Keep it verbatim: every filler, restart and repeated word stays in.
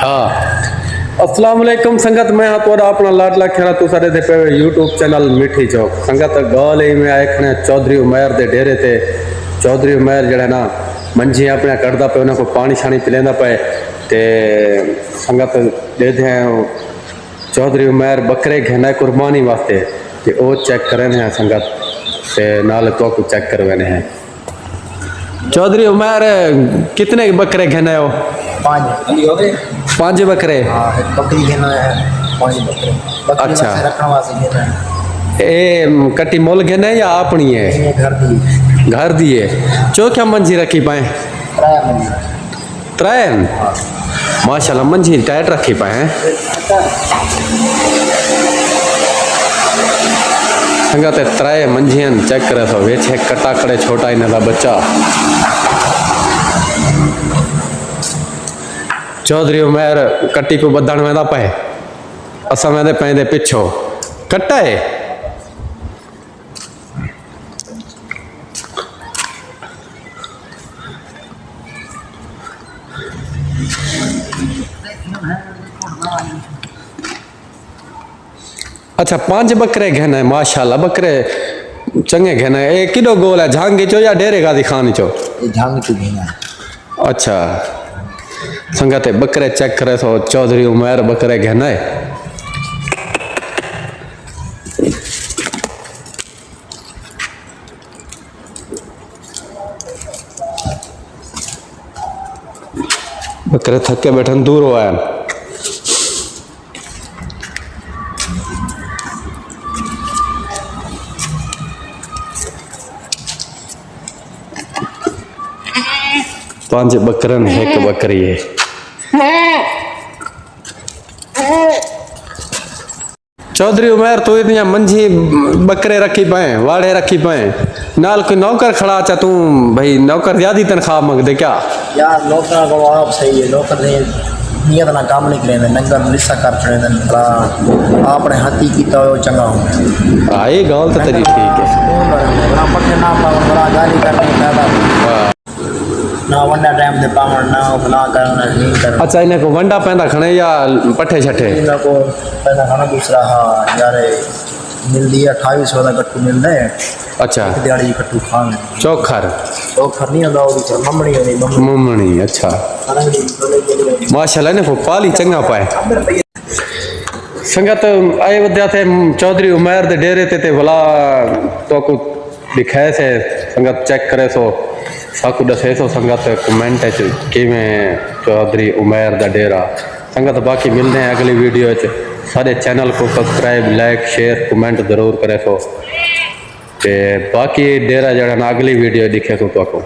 ہاں، السلام علیکم سنگت، میں ہاں تہاݙا اپݨا لاڈلا کھیرا۔ تساں ݙیہدے پئے ہو یوٹیوب چینل میٹھی چوک۔ سنگت، ڳالھ ایویں آئے کھڑے ہیں چوہدری عمیر دے ڈیرے تے۔ چوہدری عمیر جیڑھا نا منجھیں اپݨیاں کڈھدا پئے، انہاں کوں پاݨی شاݨی پلیندا پئے۔ تے سنگت، ݙیہدے ہیں چوہدری عمیر ٻکرے گھن آئے قربانی واسطے، تے او چیک کریندے ہیں سنگت، تے نال تہاکوں چیک کرویندے ہیں۔ چوہدری عمیر، کتنے ٻکرے گھن آئے ہو؟ پانچ۔ پانچ ٻکرے؟ ہاں، ہک ٻکری گھن آیا ہے، پانچ ٻکرے۔ ٻکری اچھا۔ واسطے رکھݨ واسطے گھن آیا ہے۔ اے کٹی مُل گھن ہے یا اپݨی ہے؟ نہیں، گھر دی۔ گھر دی ہے۔ چوکھیاں منجھیں رکھی پئے؟ ترائے منجھیں۔ ترائے ہن؟ ہاں۔ ماشاءاللہ، منجھیں ٹائٹ رکھی پئے ہیں۔ سنگت، اے ترائے منجھیں ہن، چیک کریسو، وچ ہک کٹا کھڑے، چھوٹا انہاں دا ٻچہ۔ چوہدری عمیر کٹی کوں ٻدھݨ ویندا پئے، اساں ویندے پئے دے پچھوں۔ کٹا ہے۔ اچھا، پنج ٻکرے گھن آئے، ماشاءاللہ، ٻکرے چنڳے گھن آئے۔ اے کݙو ڳول ہے، جھنگ چوں یا ڈیرے غازی خان چوں؟ اے جھنگ چوں گھن آئے۔ اچھا سنگت، اے ٻکرے چیک کریسو، چوہدری عمیر ٻکرے گھن آئے۔ ٻکرے تھکے ٻیٹھن، دوروں آئن۔ پنج ٻکرن، ہک ٻکری ہے۔ چوہدری عمیر، توں اتنیاں منجھیں ٻکرے رکھی پئیں، واڑھے رکھی پئیں، نال کوئی نوکر کھڑا چا، توں بھئی نوکر زیادہ تنخواہ منگدے کیا؟ یار، نوکراں کوں آپ صحیح ہے، نوکر دے نیت نال کم نہیں کریندے، ننگر لسا کر چھڑیندے، بھلا اپݨے ہتھی کیتا ہوئے چنڳا ہوندا۔ ہاں، اے ڳالھ تاں تیݙی ٹھیک ہے۔ سکون نال رہندے، بھلا پٹھے نہ پاون، بھلا گالی کرݨی پیدا۔ ہاں۔ نہ ونڈا ٹائم تے پاوݨ، نہ او بھلا کرݨ، نہ ہی کرݨ۔ اچھا، انہیں کوں ونڈا پیندا کھڑے یا پٹھے شٹھے؟ انہیں کوں پیندا کھڑا دوسرا، ہاں، یار، ملدی ہے، اٹھاوی سو دا گٹو ملدا ہے۔ اچھا۔ ہک دیہاڑی گٹو کھاویں۔ چوکھر؟ چوکھر نہیں ہوندا، او دوسرا ممنی ہوندی، ممنی۔ ممنی، اچھا۔ ماشاءاللہ، انہیں کوں پالی چنڳا پائے۔ سنگت، آئے ودیا تھے چوہدری عمیر دے ڈیرے تے، تے ولا تہاکوں ݙکھائے سے۔ سنگت چیک کریسو، ساکوں ݙسیسو سنگت کمنٹ وچ کیویں چوہدری عمیر دا ڈیرہ۔ سنگت، باقی ملدے ہیں اڳلی ویڈیو وچ۔ ساݙے چینل کوں سبسکرائب، لائک، شیئر، کمنٹ ضرور کریسو۔ تے باقی ڈیرہ جیڑھا نا اڳلی ویڈیو ݙکھیسوں تہاکوں۔